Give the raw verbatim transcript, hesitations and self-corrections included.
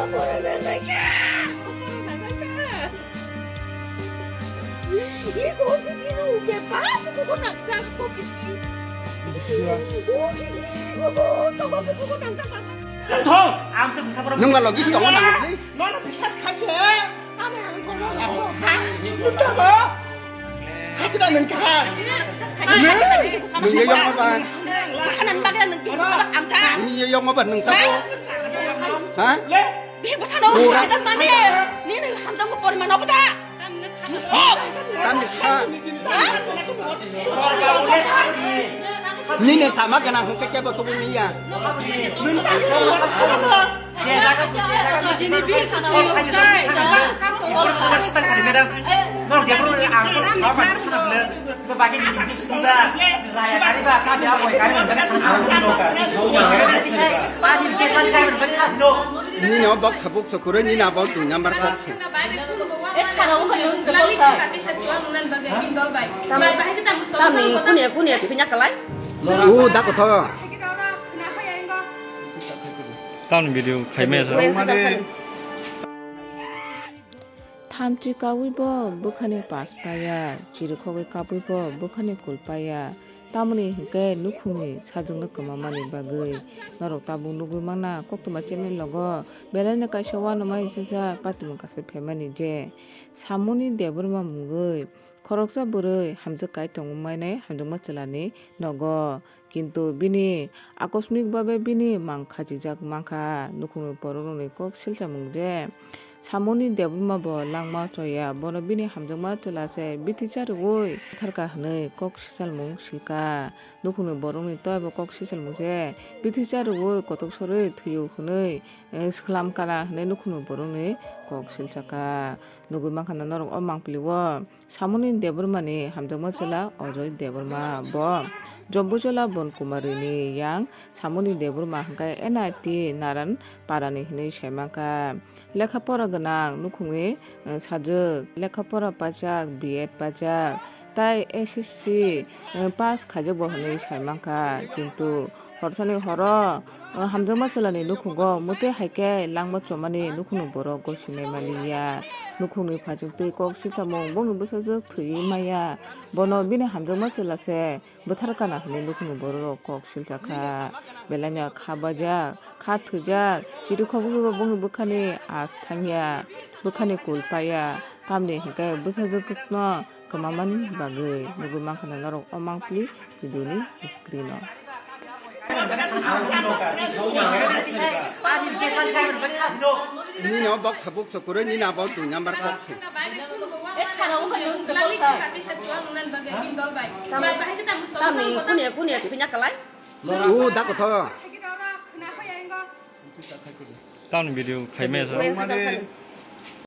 Thong, ang se bisa borok. Nung ba logis tongo nang ni? Nono bisas khaise. Ane ang kono. Ha? Muta ba? Hakida nung ka? Nung ye yong ba? Kanan bagla nung bisas ang cha. Nung ye yong ba nung ta ko? Ha? Bihik bwsano hamjak mani, nini hamjakma poriman obo da? Tamni sa. Nini sama gana hwnkhe kebo tubu niya. Nini bihik bwsano. Nini o bok sabuk sokuroi nini abo dui number bok se. Tamni kunia kunia thwina kalai. U da kotho. Tamni video khaimaya sa. Thamchi kaui bo bwkhani pas paiya, chirikhogwi kabui bo bwkhani kul paiya. Tamoni hinkhe nukhungni sajwkno kwmamani bagwi norok tabuk nugwi mangna koktwma channel logo belaino kaisa uanama hisaisa patimung kaisa phaimani je samoni debwrma mungwi khoroksa bwrwi hamjwk kai tongmani hamjakma chwlani nogo. Kintu bini akosmik babe bini mang khachijak mankha. Nukhungni borok rokni kok silchamung je samoni debwrma bo langma choya, bono bini hamjakma chwla se bithi cha rwui tharkha hwnwi kok silchamung silkha. Nukhungni borokni toibo kok silchamung se bithi cha rwui kotok sorwi thwio hwnwi, eh, swklam kana hwnwi nukhungni borokni kok silchakha. Nugwi mankha na norok o mangpili o. Samoni Debbarmani hamjakma chwla Ajoy Debbarma bo Jobbujola Bon Kumari ni yang Samoni Debbarma hwnkhe N I T Naran Parani hinwi saimankha. Lekha pora gwnang nukhungni, eh, sajwk, lekha pora pachak, B Ed pachak, tai S S C, eh, pass khaijak bo hinwi saimankha. Kintu horsani horo, o hamjakma chwlani nukhungo mwtwi hai khe langma chomani nukhungni borok gosinai maliya. Nukhungni phaichuk twi kok silchamung bongni bwsajwk thwiwi maya. Bono bini hamjakma chwla se bwthar kana hwnwi nukhungni bororok kok silchakha. Belaino kha bajak, kha thwijak, chirikhogwi bo bongni bwkhani as thangya, bwkhani kul paiya. Tamni hinkhe bwsajwkno kwmamani bagwi nugwi mankha na norok o mangpili. Sidoni screen o. Nini o box habuk sokuroi nini abo dui number box se. Tamni kunia kunia thwina kalai. U da kotho. Tamni video khaimaya sa.